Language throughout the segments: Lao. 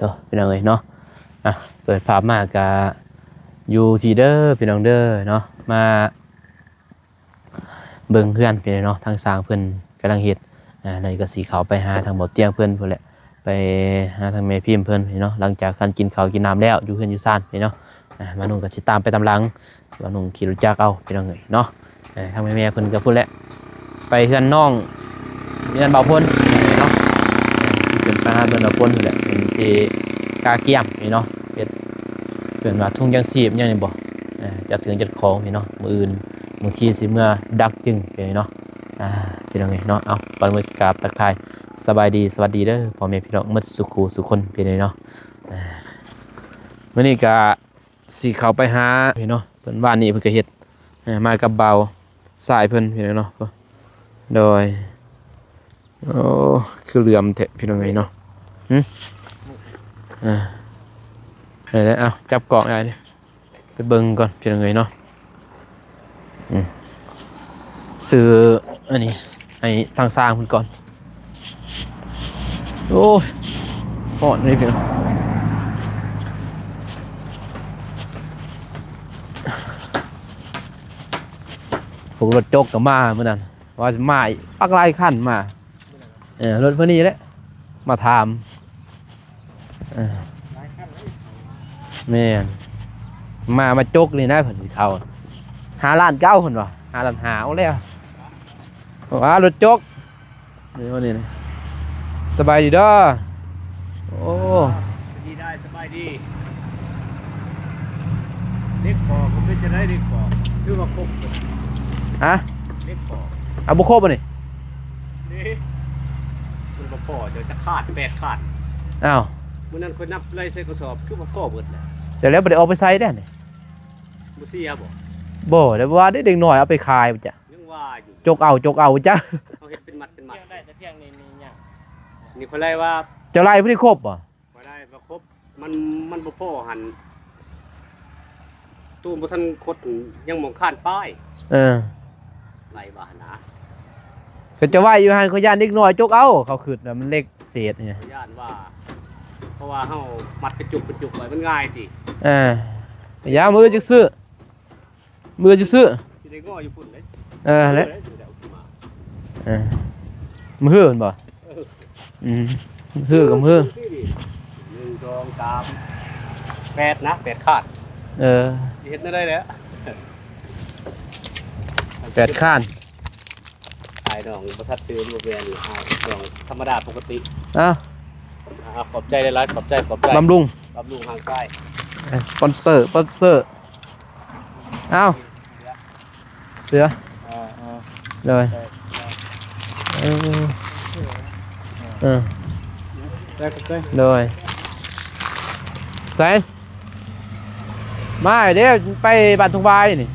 ເນາະ ພີ່ນ້ອງເອີຍເນາະ. ອ່ະ ເປີດພາບມາກະຢູ່ທີ່ເດີພີ່ນ້ອງເດີເນາະ ມາເບິ່ງເຮືອນພີ່ນ້ອງເນາະ. ທາງຊ່າງເພິ່ນກຳລັງເຮັດ ອ່າ ນັ້ນກະຊິເຂົ້າໄປຫາທາງບໍ່ຕຽງເພິ່ນພຸ້ນແຫຼະ ໄປຫາທາງແມ່ພິມເພິ່ນເນາະ. ຫຼັງຈາກການກິນເຂົ້າກິນນ້ຳແລ້ວ ຢູ່ເຮືອນຢູ່ຊານເນາະ ອ່າ ມານຸງກະຊິຕາມໄປຕາມຫຼັງ ມານຸງຂີ່ລົດຈັກເອົາພີ່ນ້ອງເອີຍເນາະ. ເອີ ທາງແມ່ໆເພິ່ນກະພຸ້ນແຫຼະ ໄປເຮືອນນ້ອງ ເຮືອນບ່າວພົນເນາະ. ເອີ ເພິ່ນໄປຫາເຮືອນບ່າວພົນພຸ້ນແຫຼະ ເພິ່ນຊິກະກຽມເນາະ ເຮັດ ເພິ່ນວ່າຖົງຢາງຊີບຫຍັງນີ້ບໍ ເອີ ຈັດເຄື່ອງຈັດຂອງເນາະ. ມື້ອື່ນບາງທີຊິເມືອດັກຈຶ່ງເນາະ. ອ່າ ພີ່ນ້ອງເອີຍເນາະ ເອົາ ກ່ອນອື່ນກາບທັກທາຍສະບາຍດີ ສະຫວັດດີເດີພໍ່ແມ່ພີ່ນ້ອງໝົດສູ່ຄູ່ສູ່ຄົນພີ່ນ້ອງເນາະ. ອ່າ ມື້ນີ້ກະຊິເຂົ້າໄປຫາເນາະ ເພິ່ນ ວານນີ້ເພິ່ນກະເຮັດ ເອີ ມາກັບບ່າວຊາຍເພິ່ນພີ່ນ້ອງເນາະ. ໂດຍ ໂອ້ ຄືເຫຼື່ອມແທ້ພີ່ນ້ອງເອີຍເນາະ. ຫື ອ່າ ໄດ້ແລ້ວ ເອົາ ຈັບກ້ອງອ້າຍ ໄປເບິ່ງກ່ອນພີ່ນ້ອງເອີຍເນາະ. ອືມ ຊື້ອັນນີ້ໃຫ້ທາງຊ່າງເພິ່ນກ່ອນ. ໂອ້ຍ ຮ້ອນເລີຍພີ່ນ້ອງ. ພວກລົດຈົກກະມາມື້ນັ້ນ ວ່າຊິມາອີກ ປັກຫຼາຍຄັນມາ. ເອີ ລົດເພິ່ນນີ້ແຫຼະ ມາຖາມ. ເອີ ແມ່ນ ມາ ມາຈົກນີ້ນະ ເພິ່ນຊິເຂົ້າ ຫ້າລ້ານເກົ້າ ເພິ່ນວ່າ ຫ້າລ້ານຫ້າ ເອົາແລ້ວ ວ່າລົດຈົກ. ນີ້ ນີ້ ສະບາຍດີເດີ. ໂອ້ ສະບາຍດີ ເດັກພໍ ເປັນຈັ່ງໃດເດັກພໍ ຄືວ່າຄົບ ຮະ ເດັກພໍ ເອົາ ບໍ່ຄົບບໍ່ນີ້? ນີ້ ມັນບໍ່ພໍ ຈະຂາດ ແປດຂາດ. ອ້າວ ມື້ນັ້ນຂ້ອຍນັບໄລ່ໃສ່ກະສອບ ຄືວ່າພໍເບິດແລ້ວ. ແຕ່ແລ້ວບໍ່ໄດ້ອອກໄປໃສເດ້ນີ້ ບໍ່ເສຍບໍ່? ບໍ່ ແຕ່ວ່າເດັກນ້ອຍເອົາໄປຂາຍບໍ່ຈັກ ຍັງວ່າຢູ່ ຈົກເອົາ ຈົກເອົາຈັກ ເຮົາເຮັດເປັນມັດເປັນມັດ ໄດ້ແຕ່ພຽງນີ້ ນີ້ຫຍັງ ນີ້ຂ້ອຍໄລ່ວ່າ ເຈົ້າໄລ່ຜູ້ທີ່ຄົບບໍ່? ບໍ່ໄດ້ບໍ່ຄົບ ມັນ ມັນບໍ່ພໍຫັ້ນ ໂຕບໍ່ທັນຄົດ ຍັງມອງຄານປ້າຍ. ເອີ ໄລ່ວ່າຫັ້ນນະ ກະຈະໄວ້ຢູ່ຫັ້ນ ຂ້ອຍຢ້ານເດັກນ້ອຍຈົກເອົາ ເຂົາຄິດວ່າມັນເຫຼັກເສດນີ້ ຂ້ອຍຢ້ານວ່າ ເພາະວ່າເຮົາມັດເປັນຈຸກເປັນຈຸກໄວ້ ມັນງ່າຍຕິ. ເອີ ຢ່າ ມື້ອື່ນຈັ່ງຊື້ ມື້ອື່ນຈະຊື້ ຊິໄດ້ງໍຢູ່ພຸ້ນເດ້. ເອີ ຫັ້ນແຫຼະ ເອີ ເອີ ມື້ຮືແມ່ນບໍ່? ເອີ ອືມ ມື້ຄືກັບມື້ ໜຶ່ງ ສອງ ສາມ ແປດນະ ແປດຄານ. ເອີ ຊິເຮັດແນວໃດແຫຼະ ແປດຄານ. ອ້າຍນ້ອງບໍ່ທັດຕື່ນ ບໍ່ແມ່ນ ອ້າຍນ້ອງທຳມະດາປົກກະຕິ. ເອົ້າ ອ່າ ຂອບໃຈຫຼາຍໆ ຂອບໃຈ ຂອບໃຈ ບຳລຸງ ບຳລຸງຮ່າງກາຍ. ເອີ ສະປອນເຊີ ສະປອນເຊີ. ເອົ້າ ເສືອ ເອີ ເອີ ໂດຍ ເອີ ເອີ ເອີ ໂດຍ ໃສ ມາເດ້ ໄປບ້ານທົ່ງຫວາຍນີ້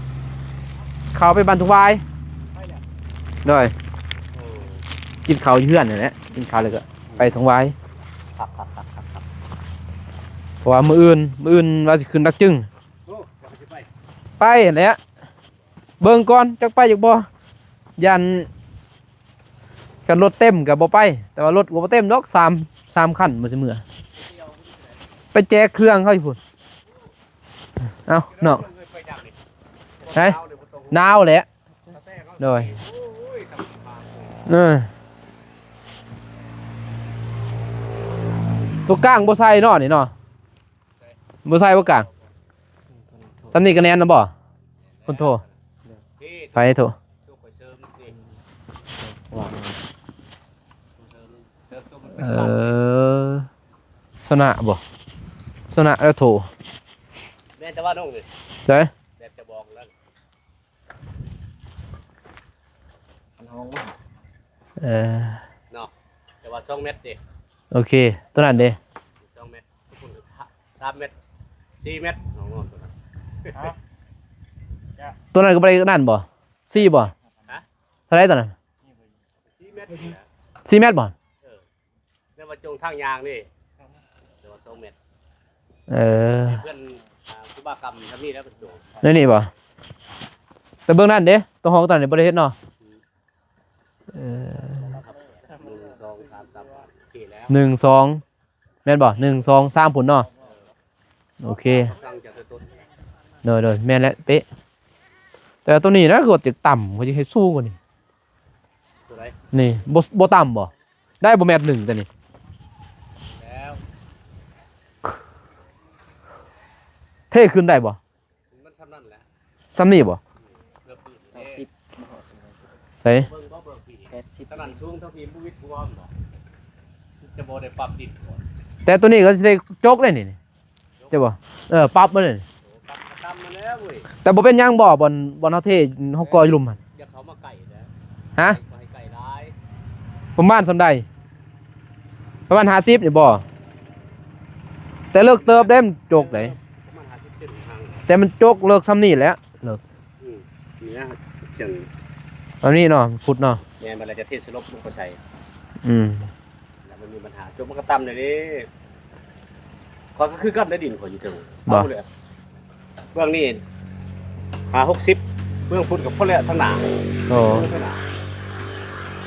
ເຂົ້າໄປບ້ານທົ່ງຫວາຍ. ໂດຍ ກິນເຂົ້າຢູ່ເຮືອນນີ້ແຫຼະ ກິນເຂົ້າແລ້ວກະໄປທົ່ງຫວາຍ. ຄັກໆ ເພາະວ່າມື້ອື່ນ ມື້ອື່ນວ່າຊິຂຶ້ນດັກຈຶງ. ໂອ້ ວ່າຊິໄປ ໄປຫັ້ນແຫຼະ ເບິ່ງກ່ອນ ຈັກໄປຈັກບໍ່ ຢ້ານ ຄັນລົດເຕັມກະບໍ່ໄປ ແຕ່ວ່າລົດກະບໍ່ເຕັມດອກ ສາມ ສາມຄັນ ບໍ່ຊິເມືອ ໄປແຈກເຄື່ອງເຂົາຢູ່ພຸ້ນ. ເອົ້າ ນ້ອງ ໄປ ໜາວແຫຼະ. ໂດຍ ເອີ ໂຕກາງບໍ່ໃສ່ເນາະນີ້ເນາະ ບໍ່ໃສ່ບໍ່ກາງ ສ່ຳນີ້ກະແໜ້ນນະບໍ່? ຄົນໂທ ໃຜໂທ? ເອີ ຊະນະບໍ່? ຊະນະແລ້ວໂທ ແມ່ນແຕ່ວ່ານ້ອງນີ້ ໃສ? ແບບຈະບອກແລ້ວ ເອີ ເນາະ ແຕ່ວ່າສອງແມັດເດ້. ໂອເຄ ໂຕນັ້ນເດ້ ສອງແມັດ ສາມແມັດ ສີ່ແມັດ ນ້ອງໆ ໂຕນັ້ນ ໂຕນັ້ນກະບໍ່ໄດ້ ໂຕນັ້ນບໍ່? ສີ່ບໍ່? ຮະ ເທົ່າໃດໂຕນັ້ນ? ສີ່ແມັດ ສີ່ແມັດບໍ່? ເອີ ແຕ່ວ່າຈົງທາງຍ່າງນີ້ ແຕ່ວ່າສອງແມັດ. ເອີ ເພື່ອນ ອ່າ ຄູບາຄຳທຳນີ້ແລ້ວເພິ່ນຈົງ ໃນນີ້ບໍ່? ແຕ່ເບື້ອງນັ້ນເດ້ ໂຕຫ້ອງໂຕນັ້ນບໍ່ໄດ້ເຮັດເນາະ. ເອີ ໜຶ່ງ ສອງ ສາມ ສາມ ໂອເຄແລ້ວ ໜຶ່ງ ສອງ ແມ່ນບໍ່? ໜຶ່ງ ສອງ ສາມ ພຸ້ນເນາະ. ໂອເຄ ສັ່ງຈາກຕົວຕົນ. ໂດຍໆ ແມ່ນແຫຼະ ເປະ. ແຕ່ວ່າຕົວນີ້ນະ ຄືວ່າຈະຕ່ຳ ເຂົາຈະເຮັດສູງກວ່ານີ້. ຕົວໃດ? ນີ້ ບໍ່ ບໍ່ຕ່ຳບໍ່? ໄດ້ບໍ່ແມັດໜຶ່ງຕົວນີ້? ແລ້ວ ເທຂຶ້ນໄດ້ບໍ່? ມັນສ່ຳນັ້ນແຫຼະ. ສ່ຳນີ້ບໍ່? ເກືອບ ແປດສິບ ໃສ? ເບິ່ງບໍ່ ເບິ່ງພີ້ ແປດສິບ ຂະໜາດສູງເທົ່າພີ້ບໍ່ວິດບໍ່ວອມບໍ່? ຈະບໍ່ໄດ້ປັບດິນກ່ອນ. ແຕ່ຕົວນີ້ກໍຊິໄດ້ຈົກໄດ້ນີ້ ເຈົ້າບໍ່? ເອີ ປັບມາເລີຍ. ໂອ້ ປັບກະຕ່ຳມາແລ້ວເວີຍ. ແຕ່ບໍ່ເປັນຫຍັງບໍ່? ບ່ອນ ບ່ອນເຮົາເທ ເຮົາກໍຢູ່ລຸ່ມຫັ້ນ. ຢ່າເຂົ້າມາໃກ້ເດີ. ຮະ? ບໍ່ໃຫ້ໃກ້ຫຼາຍ. ປະມານສ່ຳໃດ? ປະມານຫ້າສິບນີ້ບໍ່? ແຕ່ເລິກເຕີບເດ້ ມັນຈົກໄດ໋. ປະມານຫ້າສິບເຊັນທາງ. ແຕ່ມັນຈົກເລິກສ່ຳນີ້ແຫຼະ ເລິກ. ອືມ ນີ້ນະ ຈັ່ງ ອັນນີ້ເນາະ ຂຸດເນາະ. ແມ່ນ ບັດແລ້ວຈະເທສະຫຼົບລົງໄປໃສ່. ອືມ ແລ້ວມັນມີບັນຫາ ຈົກມັນກໍຕ່ຳເດ. ຂ້ອຍກໍຄືກັນໄດ໋ ດິນຂ້ອຍຢູ່ເທິງ. ບໍ່ ເອົາເລີຍ ເບື້ອງນີ້ຫ້າຫົກສິບ ເບື້ອງພຸ້ນກໍພໍແລ້ວ ທາງໜ້າ. ໂອ້ ທາງໜ້າ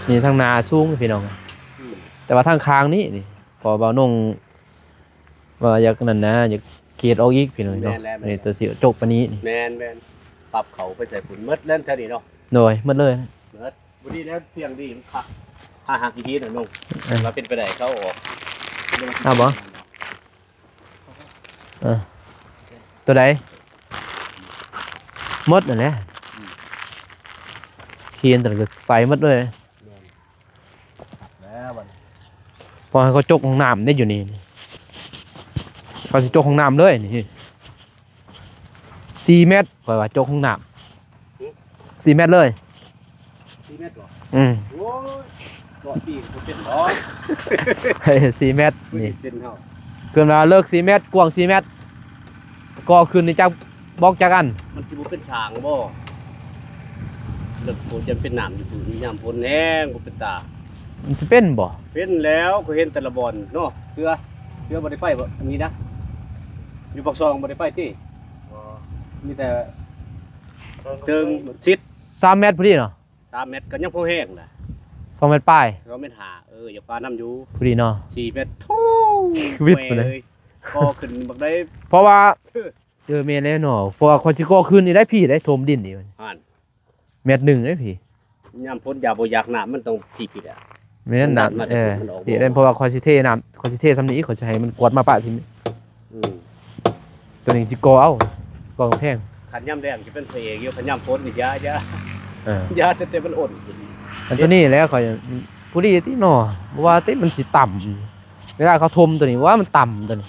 ນີ້ທາງໜ້າສູງພີ່ນ້ອງ. ອືມ ແຕ່ວ່າທາງຂ້າງນີ້ນີ້ ພໍບ່າວນົງວ່າຢາກນັ້ນນະ ຢາກເກດອອກອີກພີ່ນ້ອງເນາະ. ແມ່ນແລ້ວ ແມ່ນແລ້ວ ນີ້ຕົວຊິຈົກປານນີ້ນີ້. ແມ່ນໆ ປັບເຂົ້າໄປໃສ່ພຸ້ນໝົດແລ້ວແຖວນີ້ເນາະ. ໂດຍ ໝົດເລີຍ ໝົດ. ບໍ່ດີແລ້ວ ທຽງດີມັນຄັກ ຫາ ຫາຂີ້ຫີນນະນ້ອງ. ເອີ ວ່າເປັນໄປໄດ້ເຂົາເອົາອອກ. ເອົາບໍ່? ເອີ ຕົວໃດ? ໝົດນັ້ນແຫຼະ. ອືມ ຂີ້ຫີນຕົວນັ້ນກໍໃສ່ໝົດເລີຍ. ແມ່ນແລ້ວບັດນີ້ ພໍໃຫ້ເຂົາຈົກຫ້ອງນ້ຳໄດ້ຢູ່ນີ້ ເຂົາຊິຈົກຫ້ອງນ້ຳເລີຍນີ້. ສີ່ແມັດ ຂ້ອຍວ່າຈົກຫ້ອງນ້ຳ. ຫື? ສີ່ແມັດເລີຍ. ສີ່ແມັດບໍ່? ອືມ ໂອ້ຍ ເກາະຕີນບໍ່ເປັນດອກ. ເອີ ສີ່ແມັດນີ້ ບໍ່ໄດ້ເປັນເຮົາ. ຄືວ່າເລິກສີ່ແມັດ ກວ້າງສີ່ແມັດ ກໍ່ຂຶ້ນນີ້ຈັກບລັອກຈັກອັນ? ມັນຊິບໍ່ເປັນສາງບໍ່? ເລິກໂພດ ຢ້ານເປັນນ້ຳຢູ່ພຸ້ນ ຍາມຝົນແຮງບໍ່ເປັນຕາ. ມັນຊິເປັນບໍ່? ເປັນແລ້ວ ຂ້ອຍເຫັນແຕ່ລະບ່ອນເນາະ. ເສືອ ເສືອບໍ່ໄດ້ໄປບໍ່? ອັນນີ້ນະ ຢູ່ປາກຊ່ອງບໍ່ໄດ້ໄປຕິ? ບໍ່ ມີແຕ່ເຕີງຊິດ. ສາມແມັດພໍດີເນາະ. ສາມແມັດກໍຍັງພໍແຮງນະ. ສອງແມັດປາຍ ສອງແມັດຫ້າ. ເອີ ຢາກປານຳຢູ່ ພໍດີເນາະ. ສີ່ແມັດ ໂທ້ ວິດ ແມ່ເອີຍ ກໍຂຶ້ນບັກໃດ. ເພາະວ່າ ເອີ ແມ່ນແລ້ວເນາະ ເພາະວ່າຂ້ອຍຊິກໍ່ຂຶ້ນນີ້ໄດ້ ພີ້ໄດ້ ຖົມດິນນີ້ຫັ້ນ ແມັດໜຶ່ງເດ້ພີ້. ຍາມຝົນຢາກບໍ່ຢາກນ້ຳມັນຕ້ອງພີ້ໆແຫຼະ. ແມ່ນ ນ້ຳ ເອີ ເພາະວ່າຂ້ອຍຊິເທນ້ຳ ຂ້ອຍຊິເທສ່ຳນີ້ ຂ້ອຍຊິໃຫ້ມັນກວດມາປະຖິ້ມ. ອືມ ຕົວນີ້ຊິກໍ່ເອົາ ກໍ່ກຳແພງ. ຄັນຍາມແລ້ງຊິເປັນພະເອກຢູ່ ຄັນຍາມຝົນນີ້ຢ່າ ຢ່າ ເອີ ຢ່າ ແຕ່ ແຕ່ມັນອົນ. ອັນຕົວນີ້ແຫຼະຂ້ອຍ ຜູ້ດີຕິເນາະ ບໍ່ວ່າຕິມັນຊິຕ່ຳ ເວລາເຂົາຖົມຕົວນີ້ ວ່າມັນຕ່ຳຕົວນີ້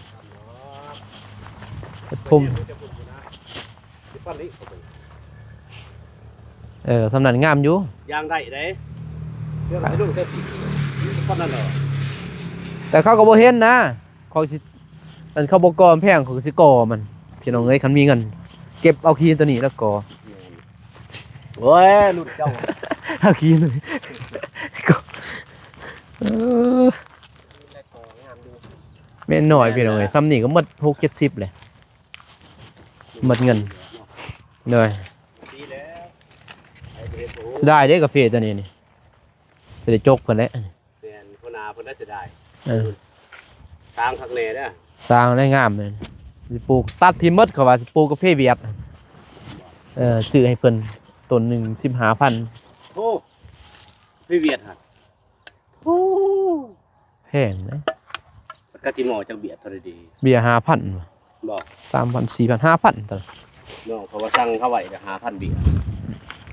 ຖົມ. ເອີ ສ່ຳນັ້ນງາມຢູ່ ຢ່າງໄດ້ເດ້. ເລື່ອງສະດຸ້ງແຕ່ປີ ປານນັ້ນດອກ. ແຕ່ເຂົາກໍບໍ່ເຫັນນະ ເຂົາຊິ ອັນເຂົາບໍ່ກໍ່ກຳແພງ ເຂົາກໍຊິກໍ່ມັນ ພີ່ນ້ອງເອີຍ. ຄັນມີເງິນ ເກັບເອົາຂີ້ຫີນຕົວນີ້ແລ້ວກໍ່. ແມ່ນ ໂອ້ຍ ລຸ້ນເຈົ້າ ເອົາຂີ້ຫີນຕົວນີ້ ເອີ ແມ່ນໜ້ອຍ ພີ່ນ້ອງເອີຍ. ສ່ຳນີ້ກໍໝົດຫົກເຈັດສິບແຫຼະ ໝົດເງິນ. ໂດຍ ເສຍດາຍເດ້ກາເຟຕົວນີ້ນີ້ ຊິໄດ້ຈົກເພິ່ນແຫຼະ. ແມ່ນ ຫົວໜ້າເພິ່ນໄດ້ເສຍດາຍ. ເອີ ສ້າງຄັກແນ່ເດີ ສ້າງໄດ້ງາມເລີຍ. ຊິປູກ ຕັດຖິ້ມໝົດ ເຂົາວ່າຊິປູກກາເຟຫວຽດ. ເອີ ຊື້ໃຫ້ເພິ່ນຕົ້ນໜຶ່ງສິບຫ້າພັນ. ໂອ້ ກາເຟຫວຽດຫັ້ນ ໂອ້ ແພງເດ້. ກາຕິມໍຈັກເບຍເທົ່າໃດດີ? ເບຍຫ້າພັນ ບໍ່ ສາມພັນ ສີ່ພັນ ຫ້າພັນ. ນ້ອງເຂົາວ່າສັ່ງເຂົາໄວ້ແຕ່ຫ້າພັນເບຍ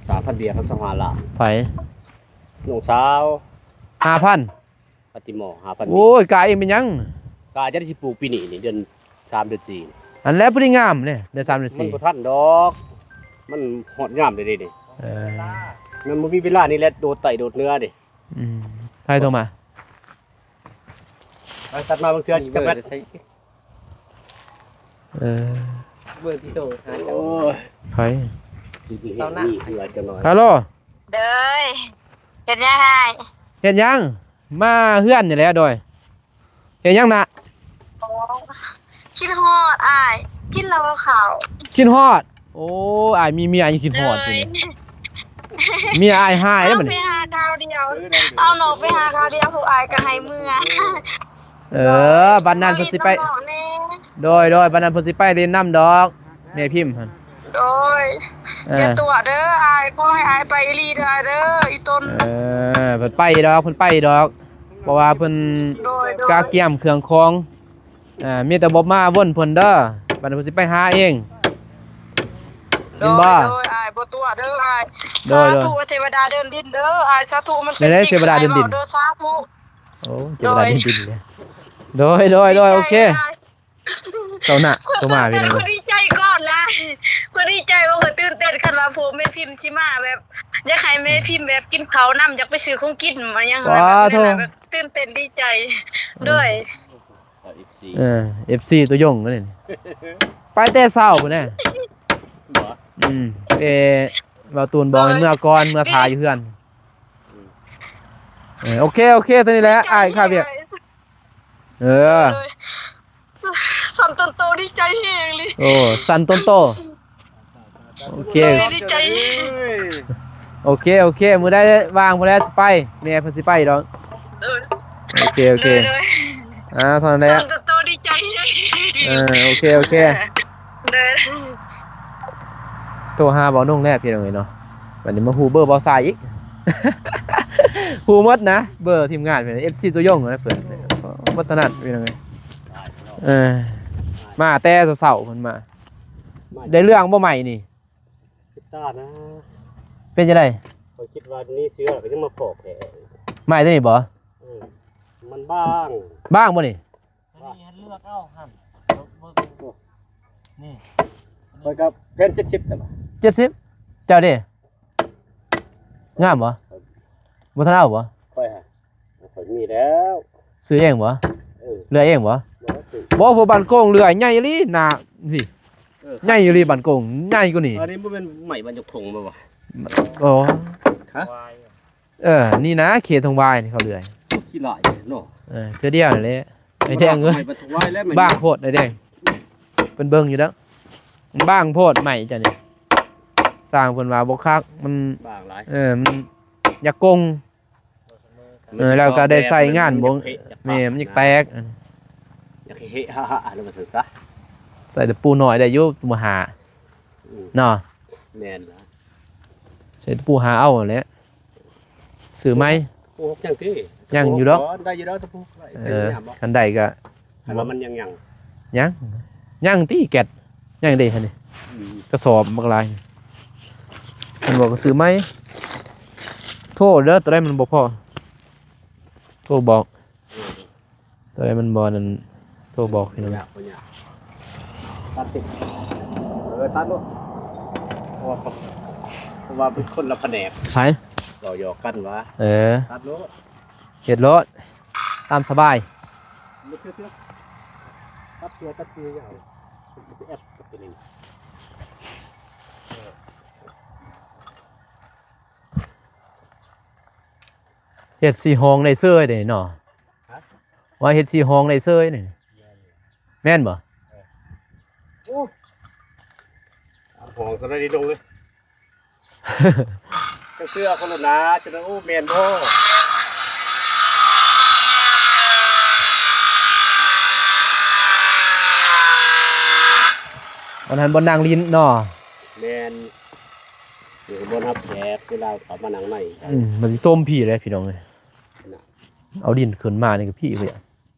ສາມພັນເບຍເຂົາຊາວຫ້າລ້ານ. ໃຜ? ນ້ອງສາວ. ຫ້າພັນ ກາຕິມໍຫ້າພັນ. ໂອ້ຍ ກາເອງເປັນຫຍັງ? ກາຈະໄດ້ຊິປູກປີນີ້ນີ້ ເດືອນສາມເດືອນສີ່. ອັນແລ້ວພໍດີງາມເດ້ ເດືອນສາມເດືອນສີ່. ມັນບໍ່ທັນດອກ ມັນຮອດຍາມເດ້ນີ້. ເອີ ມັນບໍ່ມີເວລານີ້ແຫຼະ ໂດດໃຕ້ໂດດເໜືອເດ້. ອືມ ໃຜໂທມາ? ໄປຕັດມາເບິ່ງເສື້ອຈັກແມັດ. ເບີໃສ? ເອີ ເບີທີ່ໂທຫາເຈົ້າ. ໂອ້ຍ ໃຜ? ເຊົານະ. ຮັລໂຫຼ ເດີຍ ເຮັດຫຍັງອ້າຍ? ເຮັດຫຍັງ? ມາເຮືອນນີ້ແຫຼະ. ໂດຍ ເຮັດຫຍັງນະ? ອໍ ຄິດຮອດອ້າຍ ກິນແລ້ວບໍ່ເຂົ້າ? ຄິດຮອດ. ໂອ້ ອ້າຍມີເມຍ ຍັງຄິດຮອດຢູ່ນີ້. ເມຍອ້າຍຫາຍແລ້ວບັດນີ້ ເອົາໄປຫາຄາວດຽວ ເອົານ້ອງໄປຫາຄາວດຽວ ພວກອ້າຍກໍໃຫ້ເມືອ. ເອີ ບັດນັ້ນເພິ່ນຊິໄປ ໂດຍ ໂດຍ ບັດນັ້ນເພິ່ນຊິໄປຫຼິ້ນນຳດອກ ແມ່ພິມຫັ້ນ. ໂດຍ ເອີ ຢ່າຕົວະເດີອ້າຍ ຂໍໃຫ້ອ້າຍໄປອີ່ຫຼີເດີອ້າຍເດີ ອີ່ຕົນ. ເອີ ເພິ່ນໄປດອກ ເພິ່ນໄປດອກ ເພາະວ່າເພິ່ນ ໂດຍ ໂດຍ ກະກຽມເຄື່ອງຂອງ. ອ່າ ມີແຕ່ບໍ່ມາວົນເພິ່ນເດີ ບັດນີ້ເພິ່ນຊິໄປຫາເອງ. ໂດຍ ແມ່ນບໍ່? ໂດຍ ອ້າຍບໍ່ຕົວະເດີອ້າຍ. ໂດຍ ໂດຍ ສາທຸ ເທວະດາເດີນດິນເດີອ້າຍ ສາທຸ. ມັນເປັນຈິງ ເທວະດາເດີນດິນ ສາທຸ. ໂອ້ ເທວະດາເດີນດິນເດ້. ໂດຍ ໂດຍ ໂດຍ ໂອເຄ. ເຈົ້ານະ ໂທມາພີ່ນ້ອງ ຂ້ອຍດີໃຈກ່ອນຫຼາຍ ຂ້ອຍດີໃຈວ່າ ຂ້ອຍຕື່ນເຕັ້ນ ຄັນວ່າພວກແມ່ພິມຊິມາແບບ ຢາກໃຫ້ແມ່ພິມແບບກິນເຂົ້ານຳ ຢາກໄປຊື້ຂອງກິນມາຫຍັງ ປາໂທ ແບບຕື່ນເຕັ້ນດີໃຈ. ເອີ ໂດຍ ເອີ ເອັຟຊີ ເອັຟຊີ ຕົວຍົງນີ້ ໄປແຕ່ເຊົ້າພຸ້ນແຫຼະ. ບໍ່ ອືມ ເອີ ເວົ້າຕູນບອກໃຫ້ເມືອກ່ອນ ເມືອຖ້າຢູ່ເຮືອນ. ເອີ ໂອເຄ ໂອເຄ ເທົ່ານີ້ແຫຼະ ອ້າຍຂ້າວຽກ. ເອີ ໂດຍ ສັ່ນຕົນໂຕ ດີໃຈແຮງອີ່ຫຼີ. ໂອ້ ສັ່ນຕົນໂຕ. ໂອເຄ ໂດຍ ດີໃຈ. ໂອເຄ ໂອເຄ ມື້ໃດວ່າງພຸ້ນແຫຼະຊິໄປ ແມ່ເພິ່ນຊິໄປດອກ. ໂດຍ ໂອເຄ ໂອເຄ ໂດຍ ໂດຍ ອ່າ ເທົ່ານັ້ນແຫຼະ ສັ່ນຕົນໂຕ ດີໃຈແຮງ. ເອີ ໂອເຄ ໂອເຄ ໂດຍ. ໂທຫາບ່າວນົງແລ້ວພີ່ນ້ອງເອີຍເນາະ ບັດນີ້ມາຮູ້ເບີບ່າວຊາຍອີກ. ຮູ້ໝົດນະ ເບີທີມງານເພິ່ນ ເອັຟຊີ ຕົວຍົງນະເພິ່ນ ໝົດເທົ່ານັ້ນພີ່ນ້ອງເອີຍ. ເອີ ມາແຕ່ເຊົ້າໆ ເພິ່ນມາ ໄດ້ເລື່ອງບໍ່ໃໝ່ນີ້? ຄິດຕານະ ເປັນຈັ່ງໃດ? ຂ້ອຍຄິດວ່ານີ້ເຊື້ອກໍຍັງມາຟອກແທ້ ໄມ້ຕົວນີ້ບໍ່? ເອີ ມັນບາງ ບາງບໍ່ນີ້? ຕົວນີ້ໃຫ້ເລືອກເອົາຫັ້ນ ເບິ່ງ ນີ້ ຂ້ອຍກໍແຜ່ນເຈັດສິບ ແຕ່ວ່າ ເຈັດສິບ ເຈົ້າເດ້? ງາມບໍ່? ບໍ່ທັນເອົາບໍ່? ຂ້ອຍຫາ ຂ້ອຍມີແລ້ວ ຊື້ເອງບໍ່? ເອີ ເລື່ອຍເອງບໍ່? ບໍ່ ຊື້ ບໍ່ ພວກບ້ານໂກງເລື່ອຍໃຫຍ່ອີ່ຫຼີ ໜ້າ ນີ້ ເອີ ໃຫຍ່ອີ່ຫຼີ ບ້ານໂກງໃຫຍ່ກວ່ານີ້. ອັນນີ້ບໍ່ແມ່ນໄມ້ບ້ານຍົກທົ່ງບໍ່ວະ? ອໍ ຮະ? ເອີ ນີ້ນະ ເຂດທົ່ງວາຍນີ້ເຂົາເລື່ອຍ ຂີ້ຫຼາຍເນາະ. ເອີ ເທື່ອດຽວນັ້ນແຫຼະ ໄອ້ແດງເອີຍ ບ້າງໂພດໄອ້ແດງ ເພິ່ນເບິ່ງຢູ່ດອກ ມັນບາງໂພດໄມ້ເຈົ້ານີ້ ຊ່າງເພິ່ນວ່າບໍ່ຄັກ ມັນບາງຫຼາຍ ເອີ ມັນຢາກກົງ ເອີ ແລ້ວກໍໄດ້ໃຊ້ງານບໍ່ ແມ່ນ ມັນຢາກແຕກ ຢາກເຫະຫະໆ ວ່າຊັ້ນຊະ ໃສ່ຕະປູນ້ອຍໄດ້ຢູ່ ມະຫາ ອືມ ເນາະ ແມ່ນລະ ໃສ່ຕະປູຫາເອົາຫັ້ນແຫຼະ. ຊື້ໃໝ່ ປູກຍັງຕິ ຍັງຢູ່ດອກ ໄດ້ຢູ່ດອກ ຕະປູ ເອີ ຄັນໄດ້ກໍ ຄັນວ່າມັນຍັງ ຍັງ ຍັງ ຍັງຕິແກັດ ຍັງເດ້ຫັ້ນນີ້ ອືມ ກະສອບບັກຫຼາຍ ຄັນບໍ່ກໍຊື້ໃໝ່ ໂທເດີ ຕົວໃດມັນບໍ່ພໍ ໂທບອກ. ຕົວໃດມັນບໍ່ນັ້ນ ໂທບອກພີ່ນ້ອງ ບໍ່ຍາກ ບໍ່ຍາກ ຕັດຕິ ເອີ ຕັດໂລດ ເພາະວ່າ ເພາະວ່າເປັນຄົນລະພະແນກ ໃຜ ເວົ້າຫຍອກກັນວ່າ ເອີ ຕັດໂລດ ເຮັດໂລດ ຕາມສະບາຍ ບໍ່ເຊື່ອ ເຊື່ອ ຕັດເທື່ອ ຕັດເທື່ອ ຢ່າເອົາ ໄປແອັບກັບຕົວນີ້. ເຮັດສີ່ຫ້ອງໄດ້ເຊີຍເດ້ເນາະ ຮະ? ວ່າເຮັດສີ່ຫ້ອງໄດ້ເຊີຍນີ້ ແມ່ນບໍ່? ເອີ ໂອ້ ສາມຫ້ອງເທົ່ານັ້ນນີ້ລົງເລີຍ ເຊື່ອຄົນລະນາ ຈະໄດ້ ໂອ້ ແມ່ນບໍ່? ອັນນັ້ນບ່ອນນັ່ງຫຼິ້ນເນາະ ແມ່ນ ນີ້ບ່ອນຮັບແຂກ ເວລາເຂົາມານັ່ງໃນ ອືມ ມັນຊິຕົມພີ້ແຫຼະພີ່ນ້ອງເອີຍ ເອົາດິນຂຶ້ນມານີ້ກໍພີ້ເລີຍ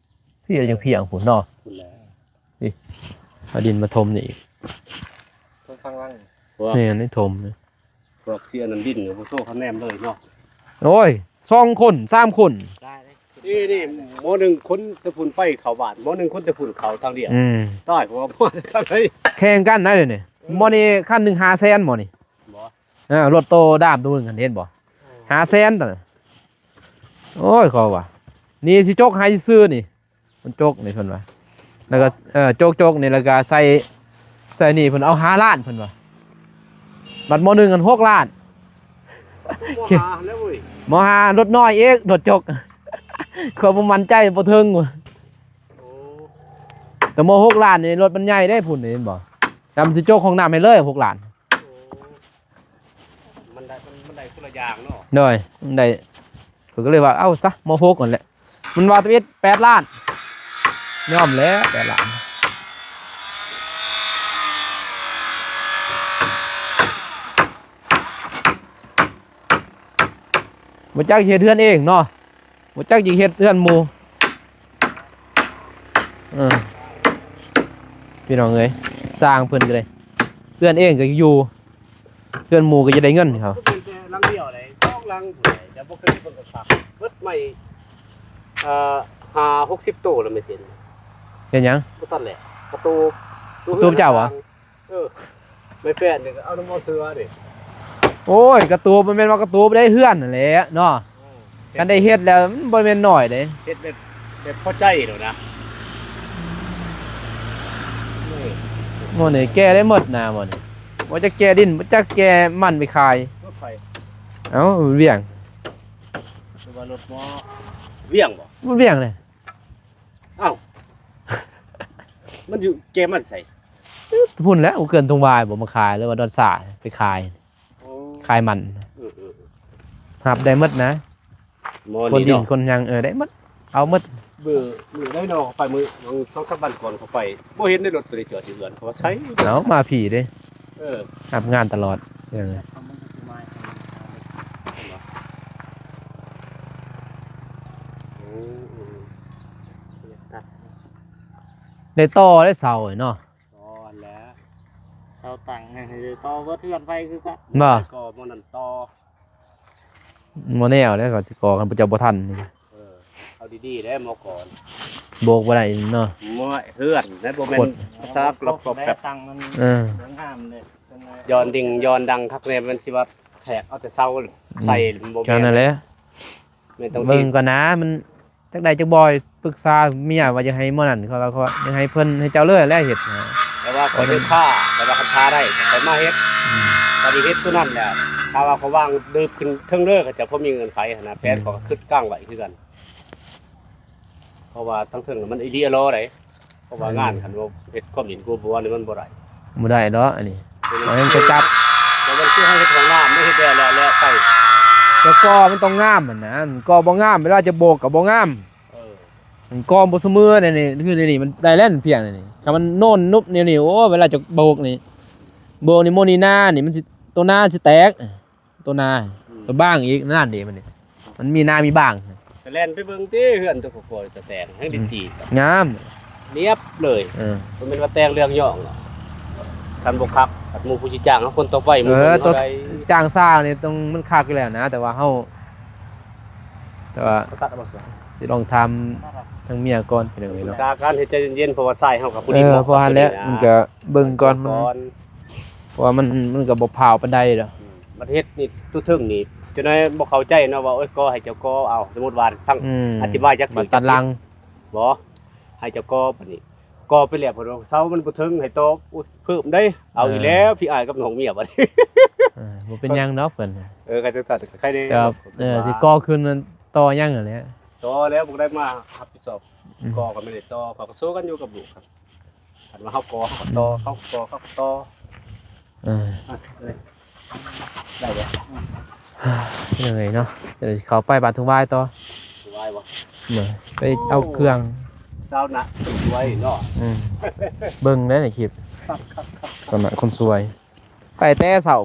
ພີ້ຍັງພີ້ພຸ້ນເນາະ ພຸ້ນແຫຼະ ນີ້ ເອົາດິນມາຖົມນີ້ອີກ ເທິງຂ້າງຫຼັງ ແມ່ນ ໃຫ້ຖົມ ພວກທີ່ອັນນັ້ນດິນກໍບໍ່ໂຊກຄະແນນເລີຍເນາະ ໂອ້ຍ ສອງຄົນ ສາມຄົນ ນີ້ ນີ້ ໝໍໜຶ່ງຄົນແຕ່ພຸ້ນໄປເຂົ້າບ້ານ ໝໍໜຶ່ງຄົນແຕ່ພຸ້ນເຂົ້າທາງດຽວ ອືມ ຕາຍ ເຂົາວ່າແຂ່ງກັນໄດ໋ດຽວນີ້ ເອີ ໝໍນີ້ຄັນໜຶ່ງຫ້າແສນ ໝໍນີ້ ບໍ່ ເອີ ລົດໂຕດາມໂຕໜຶ່ງຫັ້ນ ເຫັນບໍ່ ເອີ ຫ້າແສນ ໂອ້ຍ ເຂົາວ່າ ນີ້ຊິຈົກໃຫ້ຊື່ໆ ນີ້ ມັນຈົກນີ້ເພິ່ນວ່າ ແລ້ວກໍ ເອີ ຈົກໆ ນີ້ ແລ້ວກໍໃສ່ ໃສ່ນີ້ ເພິ່ນເອົາຫ້າລ້ານ ເພິ່ນວ່າ ບັດໝໍໜຶ່ງຫັ້ນຫົກລ້ານ ໝໍຫ້າແລ້ວເວີ້ຍ ໝໍຫ້າລົດນ້ອຍອີກ ລົດຈົກ ເຂົາບໍ່ໝັ້ນໃຈບໍ່ເຖິງ ໂອ້ ແຕ່ໝໍຫົກລ້ານນີ້ ລົດມັນໃຫຍ່ເດ້ພຸ້ນ ເຫັນບໍ່ ແລ້ວມັນຊິຈົກຫ້ອງນ້ຳໃຫ້ເລີຍຫົກລ້ານ ໂອ້ ມັນໄດ້ ມັນ ມັນໄດ້ຄົນລະຢ່າງເນາະ ໂດຍ ມັນໄດ້ ຂ້ອຍກໍເລີຍວ່າ ເອົາຊະ ໝໍຫົກຫັ້ນແຫຼະ ມັນວ່າຕະເວັດແປດລ້ານ ຍອມແຫຼະແຕ່ລະອັນ ບໍ່ຈັກຊິເຮັດເຮືອນເອງເນາະ ບໍ່ຈັກຊິເຮັດເຮືອນໝູ່. ເອີ ພີ່ນ້ອງເອີຍ ຊ່າງເພິ່ນກໍໄດ້ ເຮືອນເອງກໍຢູ່ ເຮືອນໝູ່ກໍຈະໄດ້ເງິນເຂົາ. ເປັນແຕ່ຫຼັງດຽວໃດ ສອງຫຼັງພຸ້ນໃດ ແຕ່ບໍ່ເຄີຍເບິ່ງກັບຄັກ ເບິດໄມ້ ເອີ ຫ້າຫົກສິບໂຕແລ້ວແມ່ນຊິ. ເຮັດຫຍັງ? ບໍ່ທັນແຫຼະ ກະຕູບ ກະຕູບເຈົ້າຫວາ? ເອີ ໄມ້ແປ້ນນີ້ກໍເອົານຳໝໍເສືອເດ້. ໂອ້ຍ ກະຕູບ ມັນແມ່ນວ່າກະຕູບໄດ້ເຮືອນຫັ້ນແຫຼະເນາະ. ເອີ ຄັນໄດ້ເຮັດແລ້ວມັນບໍ່ແມ່ນໜ້ອຍເດ້ ເຮັດແບບ ແບບພໍໃຈໂລດນະ. ໂອ້ຍ ໝໍນີ້ແກ່ໄດ້ໝົດນະ ໝໍນີ້ ບໍ່ຈັກແກ່ດິນ ບໍ່ຈັກແກ່ມັນໄປຂາຍ. ລົດໃຜ? ເອົ້າ ວຽງ ຄືວ່າລົດໝໍວຽງບໍ? ວຽງເດ້. ອ້າວ ມັນຢູ່ແກ່ມັນໃສ? ພຸ້ນແຫຼະ ເຂື່ອນທົ່ງຫວາຍບໍ ມາຂາຍ ຫຼືວ່າດອນສາຍໄປຂາຍ. ໂອ້ ຂາຍມັນ ເອີໆໆ ຮັບໄດ້ໝົດນະ ໝໍນີ້ເນາະ ຄົນດິນຄົນຫຍັງ ເອີ ໄດ້ໝົດ ເອົາໝົດ. ມື້ ມື້ໃດເນາະ ຂ້ອຍໄປມື້ ສອງສາມວັນກ່ອນຂ້ອຍໄປ ບໍ່ເຫັນໃນລົດຕົວນີ້ຈອດຢູ່ເຮືອນ ເຂົາວ່າໃສ. ເອົາ ມາພີ້ເດ້. ເອີ ຮັບງານຕະຫຼອດ. ເອີ ໄດ້ຕໍ່ໄດ້ເສົາເນາະ. ຕໍ່ຫັ້ນແຫຼະ ເສົາຕັ້ງໃຫ້ຕໍ່ເບິດເຮືອນໄປຄືກັນ. ບໍ່ ກໍໝໍນັ້ນຕໍ່ ໝໍແນວແລ້ວ ເຂົາຊິກໍ່ຄັນພວກເຈົ້າບໍ່ທັນນີ້. ເອີ ເອົາດີໆເດ້ໝໍກ່ອນ ໂບກບໍ່ໄດ້ເນາະ. ໝໍເຮືອນນະ ບໍ່ແມ່ນພາສາກອບໆແປບ. ເອີ ງາມເດ້ ຍ້ອນດິງຍ້ອນດັງຄັກແນ່ ມັນຊິວ່າແທກເອົາແຕ່ເສົາໃສ່ ບໍ່ແມ່ນ. ນັ້ນແຫຼະ ແມ່ນຕ້ອງເບິ່ງກ່ອນນະ ມັນຈັກໄດ້ຈັກບໍ່ ປຶກສາເມຍວ່າຢາກໃຫ້ໝໍນັ້ນ ເຂົາວ່າຢາກໃຫ້ເພິ່ນ ໃຫ້ເຈົ້າເລີຍແຫຼະເຮັດ. ແຕ່ວ່າຂ້ອຍເຮັດຖ້າ ແຕ່ວ່າຄັນຖ້າໄດ້ຂ້ອຍມາເຮັດ. ອືມ ກໍໄດ້ເຮັດຕົວນັ້ນແຫຼະ. ຖ້າວ່າຂ້ອຍວາງເດີບຂຶ້ນເທິງເລີຍ ເຂົາເຈົ້າບໍ່ມີເງື່ອນໄຂຫັ້ນນະ ແຜນຂ້ອຍກໍຄິດກາງໄວ້ຄືກັນ ເພາະວ່າທາງເທິງມັນອີ່ຫຼີອີ່ຫຼໍໃດ. ເພາະວ່າງານ ເອີ ຄັນວ່າເຮັດຄວາມເຫັນກົວບົວນີ້ມັນບໍ່ໄດ້ ບໍ່ໄດ້ດອກ. ອັນນີ້ເຮົາຍັງຈະຈັບ ແຕ່ມັນຄືເຮົາເຮັດຫ້ອງນ້ຳ ໄດ້ເຮັດແລ້ວ ແລ້ວ ແລ້ວໄປ ແຕ່ກໍມັນຕ້ອງງາມຫັ້ນນະ. ກໍບໍ່ງາມ ເວລາຈະໂບກກໍບໍ່ງາມ. ເອີ ມັນກໍບໍ່ສະເໝີໃນນີ້ ຄືໃນນີ້ມັນໄດ້ແລ້ວພຽງໃນນີ້. ຄັນມັນໂນນນຸບແນວນີ້ ໂອ້ ເວລາຈະໂບກນີ້ ໂບກນີ້ໂມນີ້ນານີ້ ມັນຊິ ໂຕນາຊິແຕກ. ໂຕນາ ອືມ ໂຕບາງອີກ ນັ້ນເດ້ ມັນນີ້ ມັນມີນາມີບາງ. ກໍແລ່ນໄປເບິ່ງຕິ ເຮືອນຕົວກອຍຕະແຕງ ແຮ່ງໄດ້ຕີຊ້ຳ ງາມ ລຽບເລີຍ. ເອີ ບໍ່ແມ່ນວ່າແຕ່ງເລື່ອງຍ້ອງດອກ ຄັນບໍ່ຄັກ ຄັນໝູ່ຜູ້ຊິຈ້າງເຮົາຄົນຕໍ່ໄປ. ເອີ ໝູ່ເຮົາ ໂຕ ໄດ້ ຈ້າງຊ່າງນີ້ຕ້ອງ ມັນຄັກຢູ່ແລ້ວນະ ແຕ່ວ່າເຮົາ ແຕ່ວ່າ ຕັດເອົາບໍ່ຊະ ຊິລອງຖາມທາງເມຍກ່ອນ ພີ່ນ້ອງເອີຍເນາະ. ປຶກສາກັນໃຫ້ໃຈເຢັນໆ ເພາະວ່າຊາຍເຮົາກໍຜູ້ ເອີ ພໍດີບໍ່ ເພາະຫັ້ນແຫຼະ ມັນກໍເບິ່ງກ່ອນ ມັນ ເພາະວ່າມັນ ມັນກໍບໍ່ພ້າວປານໃດດອກ. ອືມ ມັນເຮັດນີ້ ຕົວເທິງນີ້ ເຈົ້ານາຍບໍ່ເຂົ້າໃຈເນາະວ່າ ໂອ້ຍ ກໍໃຫ້ເຈົ້າກໍ່ເອົາ. ສົມມຸດວ່າທາງ ອືມ ອະທິບາຍຈັກຖືກ ບັດຕັດຫຼັງ ບໍ່ ໃຫ້ເຈົ້າກໍ່ ບັດນີ້ກໍ່ໄປແລ້ວ ເພິ່ນວ່າເສົາມັນບໍ່ເຖິງ ໃຫ້ຕໍ່ ໂອ້ຍ ເພີ່ມເດ້. ເອົາອີກແລ້ວ ເອີ ພີ່ອ້າຍກັບນ້ອງເມຍບັດນີ້. ເອີ ບໍ່ເປັນຫຍັງດອກເພິ່ນ. ເອີ ກໍຈັ່ງຊັ້ນກໍໃຄແດ່ ແຕ່ວ່າ ເອີ ຊິກໍ່ຄືນຕໍ່ຫຍັງຫັ້ນແຫຼະ ຕໍ່ແລ້ວບໍ່ໄດ້ມາຮັບຜິດຊອບ. ອືມ ກໍ່ກໍແມ່ນໄດ້ຕໍ່ ເຂົາກໍໂຊກັນຢູ່ກັບລູກ. ຄັນວ່າເຮົາກໍ່ເຮົາກໍຕໍ່ ເຂົາກໍກໍ່ເຂົາກໍຕໍ່. ເອີ ອ່ະ ເອີ ໄດ້ແລ້ວ ເອີຍເນາະ ຈະໄດ້ເຂົ້າໄປບ້ານທຸງຫວາຍຕໍ່. ທຸງຫວາຍບໍ່? ເອີ ໄປເອົາເຄື່ອງ ຊາວນະຄົນສວຍເນາະ. ອືມ ເບິ່ງໄດ້ໃນຄລິບ ຊາວນະຄົນສວຍ ໄປແຕ່ເຊົ້າ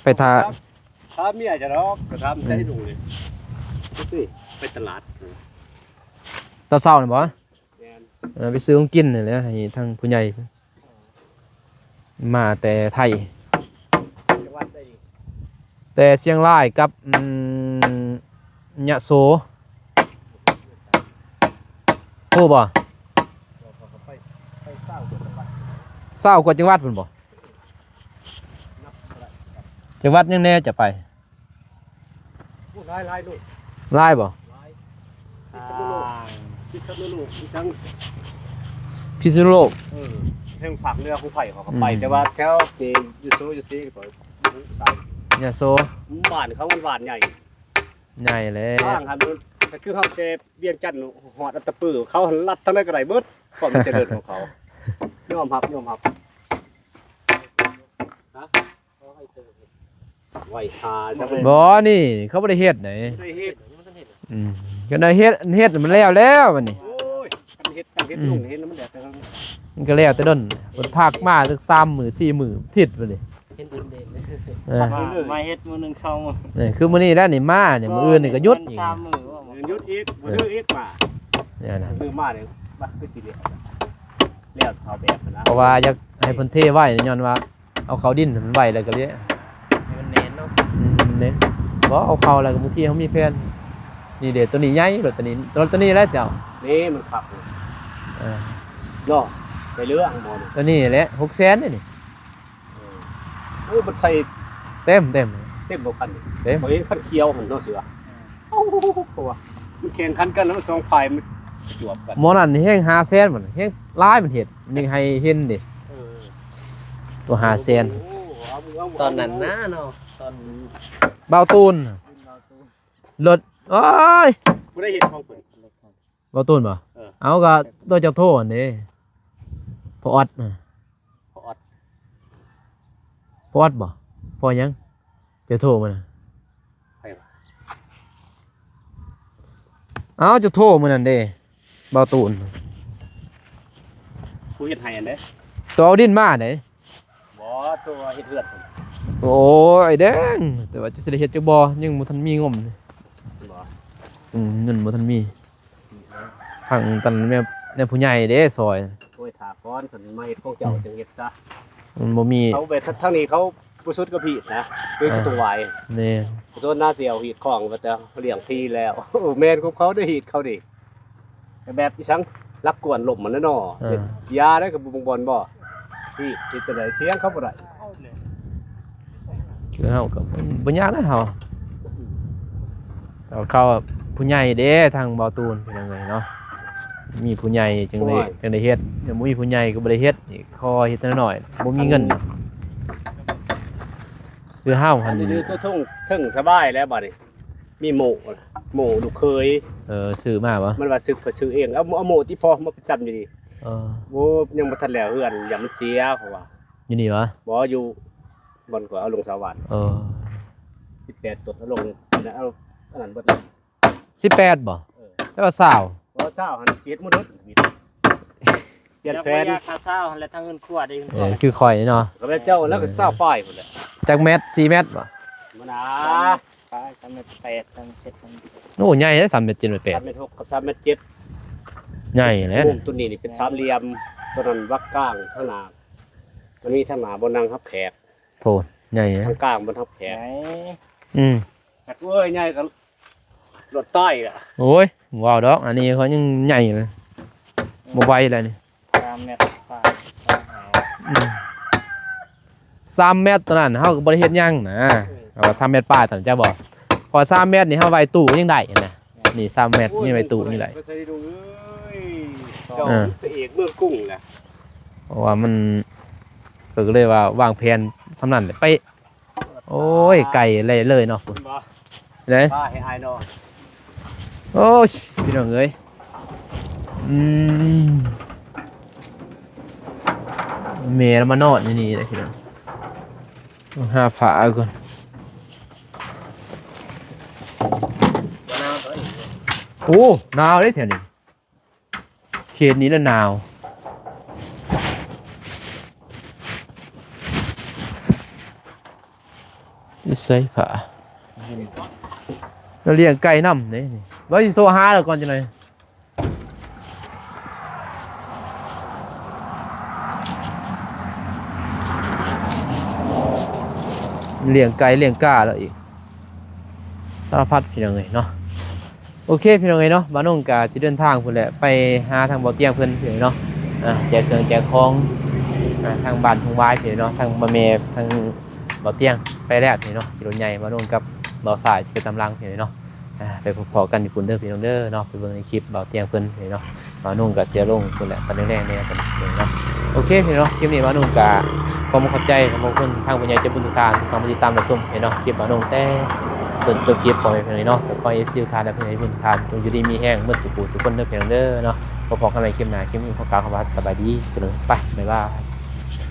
ໄປຖ້າ ຖ້າເມຍຈະດອກ ກໍຖາມແຕ່ລຸງນີ້ ໄປຕະຫຼາດ ຕອນເຊົ້ານີ້ບໍ່? ແມ່ນ ເອີ ໄປຊື້ຂອງກິນນີ້ແຫຼະ ໃຫ້ທາງຜູ້ໃຫຍ່ ມາແຕ່ໄທ ຈັງຫວັດໃດ? ແຕ່ຊຽງລາຍກັບ ອືມ ຍະໂສ ຮູ້ບໍ່? ໄປ ໄປຊາວກວ່າຈັງຫວັດ ຊາວກວ່າຈັງຫວັດພຸ້ນບໍ່? ນັບບໍ່ໄດ້ ຈັງຫວັດຫຍັງແດ່ຈະໄປ? ໂອ້ ຫຼາຍ ຫຼາຍໂລດ ຫຼາຍບໍ່? ຫຼາຍ ພິດສະນຸໂລກ ພິດສະນຸໂລກ ອີກທັງ ພິດສະນຸໂລກ ເອີ ທາງພາກເໜືອຂອງໄທເຂົາກໍໄປ ອືມ ແຕ່ວ່າແຖວທີ່ຍະໂສ ຢູ່ຊີ້ກໍ ຍະໂສ ບ້ານເຂົາມັນບ້ານໃຫຍ່ ໃຫຍ່ແຫຼະ ທາງຫັ້ນ ກໍຄືເຮົາແຕ່ວຽງຈັນຮອດອັດຕະປື ເຂົາລັດທາງໃດກໍໄດ້ເບິດ ຄວາມຈະເລີນຂອງເຂົາ ຍອມຮັບ ຍອມຮັບ. ຮະ? ໄວ້ຖ້າ ບໍ່ ນີ້ເຂົາບໍ່ໄດ້ເຮັດໃດ ບໍ່ໄດ້ເຮັດ ອືມ ກໍໄດ້ເຮັດ ເຮັດມັນແລ້ວແລ້ວບັດນີ້ ໂອ້ຍ ເຮັດ ອືມ ລຸງເຫັນແລ້ວມັນແດດແຕ່ເທິງ ມັນກໍແລ້ວແຕ່ດົນ ເພິ່ນພາກມາຈັກສາມມື້ສີ່ມື້ ອາທິດພຸ້ນນີ້ ເຫັນເດັ່ນໆ ເອີ ມາ ມາເຮັດມື້ໜຶ່ງສອງມື້ ນີ້ຄືມື້ນີ້ແຫຼະນີ້ມານີ້ ມື້ອື່ນນີ້ກໍຢຸດອີກ ສາມມື້ບໍ່ ຢຸດອີກ ບໍ່ຖືກອີກມາ ນີ້ນະ ຄືມານີ້ ມາຄືຊິແລ້ວ ແລ້ວເທົ່າແບບຫັ້ນນະ ເພາະວ່າຢາກໃຫ້ເພິ່ນເທໄວ ຍ້ອນວ່າ ເອົາເຂົ້າດິນໃຫ້ມັນໄວແລ້ວກໍເລີຍ ໃຫ້ມັນແໜ້ນເນາະ ອືມ ແໜ້ນ ບໍ່ເອົາເຂົ້າແລ້ວກໍບາງທີເຮົາມີແຜນ ນີ້ເດ້ ຕົວນີ້ໃຫຍ່ ລົດຕົວນີ້ ລົດຕົວນີ້ແຫຼະຊິເອົາ ນີ້ມັນຄັກ ເອີ ເນາະ ໄປເລື່ອງບໍ່ນີ້ ຕົວນີ້ແຫຼະ ຫົກແສນເດ້ນີ້ ເອີ ໂອ້ ມັນໃສ່ເຕັມ ເຕັມ ເຕັມບໍ່ຄັນນີ້ ເຕັມ ຂ້ອຍເຫັນຄັນຂຽວຫັ້ນເນາະ ເສືອ ເອີ ໂອ້ ເພາະວ່າມັນແຂ່ງຂັນກັນ ແລ້ວມັນສອງຝ່າຍມັນຈວບກັນ ໝໍນັ້ນແຮງຫ້າແສນ ມັນແຮງຫຼາຍ ມັນເຮັດ ຍັງໃຫ້ເຫັນເດ້ ເອີ ຕົວຫ້າແສນ ໂອ້ ເອົາ ເອົາ ຕອນນັ້ນນະເນາະ ຕອນບ່າວຕູນ ລົດ ໂອ້ຍ ຜູ້ໃດເຮັດຂອງເພິ່ນ ບ່າວຕູນບໍ່ ເອີ ເອົາ ກໍຕົວເຈົ້າໂທຫັ້ນເດ້ ພໍ່ອອດນະ ພໍ່ອອດ ພໍ່ອອດບໍ່ ພໍ່ຫຍັງ ເຈົ້າໂທມື້ນັ້ນ ໃຜວະ ເອົ້າ ເຈົ້າໂທມື້ນັ້ນເດ້ ບ່າວຕູນ ຜູ້ເຮັດໃຫ້ຫັ້ນເດ້ ໂຕເອົາດິນມາເດ້ ບໍ່ ໂຕເຮັດເຮືອນ ໂອ້ຍ ອ້າຍແດງ ແຕ່ວ່າຈະຊິໄດ້ເຮັດຈັກບໍ່ ຍັງບໍ່ທັນມີງົບ ບໍ່ ອືມ ເງິນບໍ່ທັນມີ ທາງຕອນແມ່ ແມ່ຜູ້ໃຫຍ່ເດ້ຊ່ອຍ ໂອ້ຍ ຖ້າກ່ອນ ເພິ່ນມາເຮັດຂອງເຈົ້າ ອືມ ຈຶ່ງເຮັດຊະ ມັນບໍ່ມີ ເຂົາໄປທາງນີ້ເຂົາບໍ່ສຸດກັບຮີດນະ ເປັນ ອ່າ ປະຕູຫວາຍ ແມ່ນ ສ່ວນໜ້າຊິເອົາຮີດຂອງວ່າແຕ່ລ້ຽງຜີແລ້ວ ແມ່ນຂອງເຂົາໄດ້ ຮີດເຂົານີ້ ແບບອີ່ສັງ ຫຼັກກວນລົມຫັ້ນນະເນາະ ອ່າ ຢາໄດ້ກັບບໍ່ເບິ່ງບ່ອນບໍ່ ຮີດ ເຮັດຈັ່ງໃດ ຖຽງເຂົາບໍ່ໄດ້ ຄືເຮົາກໍບໍ່ຍາກນະເຮົາ ແຕ່ວ່າເຂົາຜູ້ໃຫຍ່ເດ້ ທາງບ່າວຕູນ ພີ່ນ້ອງເອີຍເນາະ ມີຜູ້ໃຫຍ່ຈຶ່ງໄດ້ ໂອ້ຍ ຈຶ່ງໄດ້ເຮັດ ຖ້າບໍ່ມີຜູ້ໃຫຍ່ກໍບໍ່ໄດ້ເຮັດ ຂໍເຮັດແຕ່ນ້ອຍໆ ບໍ່ມີເງິນ ອັນ ຄືເຮົາຫັ້ນ ອັນນີ້ຄືເທິງ ເທິງສະບາຍແລ້ວບາດນີ້ ມີໂມ້ ໂມ້ລູກເຂີຍ ເອີ ຊື້ມາບໍ່ ມັນວ່າຊື້ ຂ້ອຍຊື້ເອງ ເອົາ ເອົາໂມ້ຕິພໍ່ມາປະຈຳຢູ່ນີ້ ເອີ ໂອ້ ຍັງບໍ່ທັນແລ້ວເຮືອນ ຢ້ານມັນເສຍ ເຂົາວ່າ ຢູ່ນີ້ຫວາ ບໍ່ ຢູ່ ບ່ອນກວ່າເອົາລົງສາວຫວານ ເອີ ສິບແປດຕົ້ນ ເອົາລົງ ເອົາອັນນັ້ນເບິດ ສິບແປດບໍ່ ເອີ ແຕ່ວ່າຊາວ ບໍ່ ຊາວຫັ້ນເຮັດໝົດເດີ ປ່ຽນແຜນ ຢາກໄປຢາກຊາວຫັ້ນແຫຼະ ທາງເຮືອນຄົວເດ້ ເອີ ຄືຂ້ອຍເນາະ ກໍແມ່ນເຈົ້າແລ້ວກໍຊາວປາຍພຸ້ນແຫຼະ ຈັກແມັດ ສີ່ແມັດບໍ່ ມັນນາ ປາຍ ສາມແມັດແປດ ສາມແມັດເຈັດ ໂອ້ ໃຫຍ່ເດ້ ສາມແມັດເຈັດ ແມັດແປດ ສາມແມັດຫົກກັບສາມແມັດເຈັດ ໃຫຍ່ແຫຼະ ມຸມຕົວນີ້ນີ້ເປັນສາມຫຼ່ຽມ ຕົວນັ້ນວັກກາງ ທາງໜ້າ ມັນມີທາງໜ້າບ່ອນນັ່ງຮັບແຂກ ໂພ ໃຫຍ່ ທາງກາງບ່ອນຮັບແຂກ ໃຫຍ່ ອືມ ໂອ້ຍ ໃຫຍ່ກໍລົດໃຕ້ລະ ໂອ້ຍ ບໍ່ເວົ້າດອກ ອັນນີ້ເຂົາຍັງໃຫຍ່ນະ ບໍ່ໄຫວແລ້ວນີ້ ສາມແມັດປາຍ ອືມ ສາມແມັດຕອນນັ້ນເຮົາກໍບໍ່ໄດ້ເຮັດຫຍັງນະ ເອີ ເອົາວ່າສາມແມັດປາຍຕອນນັ້ນ ເຈົ້າບໍ່ ເພາະວ່າສາມແມັດນີ້ເຮົາໄວ້ຕູ້ຍັງໄດ້ຫັ້ນນະ ນີ້ສາມແມັດນີ້ໄວ້ຕູ້ຍັງໄດ້ ໂອ້ຍ ເຈົ້າ ເອີ ພະເອກເມືອງກຸງລະ ເພາະວ່າມັນ ກໍເລີຍວ່າວາງແຜນສ່ຳນັ້ນແຫຼະ ເປະ ໂອ້ຍ ໄກເລີຍເນາະ ເຫັນບໍ່ ເດ້ ປາໃຫ້ອ້າຍເນາະ ໂອ້ຍ ພີ່ນ້ອງເອີຍ ອືມ ແມ່ລະມານອນຢູ່ນີ້ເດ້ພີ່ນ້ອງ ຫາຜ້າກ່ອນ ໂອ້ ໜາວເດ້ແຖວນີ້ ເຂດນີ້ລະໜາວ ຢູ່ໃສຜ້າ ແລ້ວລ້ຽງໄກ່ນຳເດ້ນີ້ ວ່າຊິໂທຫາລາວກ່ອນຈັກໜ່ອຍ ລ້ຽງໄກ່ລ້ຽງກາລາວອີກ ສາລະພັດ ພີ່ນ້ອງເອີຍເນາະ. ໂອເຄ ພີ່ນ້ອງເອີຍເນາະ, ບ່າວນົງກະຊິເດີນທາງພຸ້ນແຫຼະ ໄປຫາທາງບ່າວຕຽງເພິ່ນ ພີ່ນ້ອງເນາະ, ອ່າ ແຈກເຄື່ອງແຈກຂອງ ອ່າ ທາງບ້ານທົ່ງຫວາຍ ພີ່ນ້ອງເນາະ, ທາງບ່າວແມ່ ທາງບ່າວຕຽງໄປແລ້ວ ພີ່ນ້ອງເນາະ, ຂີ່ລົດໃຫຍ່ ບ່າວນົງກັບບ່າວຊາຍຊິໄປຕາມຫຼັງ ພີ່ນ້ອງເນາະ, ອ່າ ໄປພໍ້ກັນຢູ່ພຸ້ນເດີ ພີ່ນ້ອງເດີເນາະ, ໄປເບິ່ງໃນຄລິບບ່າວຕຽງເພິ່ນ ພີ່ນ້ອງເນາະ, ບ່າວນົງກະຊິລົງພຸ້ນແຫຼະ ຕອນແລງໆ ແດ່ຕອນນີ້ ພີ່ນ້ອງເນາະ. ໂອເຄ ພີ່ນ້ອງເນາະ, ຄລິບນີ້ບ່າວນົງກະ ຂໍຂອບໃຈຂອບພະຄຸນທາງຜູ້ໃຫຍ່ໃຈບຸນທຸກທ່ານທີ່ເຂົ້າມາຕິດຕາມຮັບຊົມ ພີ່ນ້ອງເນາະ, ຄລິບບ່າວນົງແຕ່ຕົ້ນຈົບຄລິບ ພໍ່ແມ່ພີ່ນ້ອງເນາະ, ກໍຂໍໃຫ້ເອັຟຊີທຸກທ່ານ ແລະ ຜູ້ໃຫຍ່ໃຈບຸນທຸກທ່ານ ຈົ່ງຢູ່ດີມີແຮງໝົດສູ່ຜູ້ສູ່ຄົນເດີ ພີ່ນ້ອງເດີເນາະ. ພໍ້ກັນໃໝ່ຄລິບໜ້າ, ຄລິບນີ້ຂໍກ່າວຄຳວ່າສະບາຍດີ ພີ່ນ້ອງ, ໄປ ບາຍບາຍ.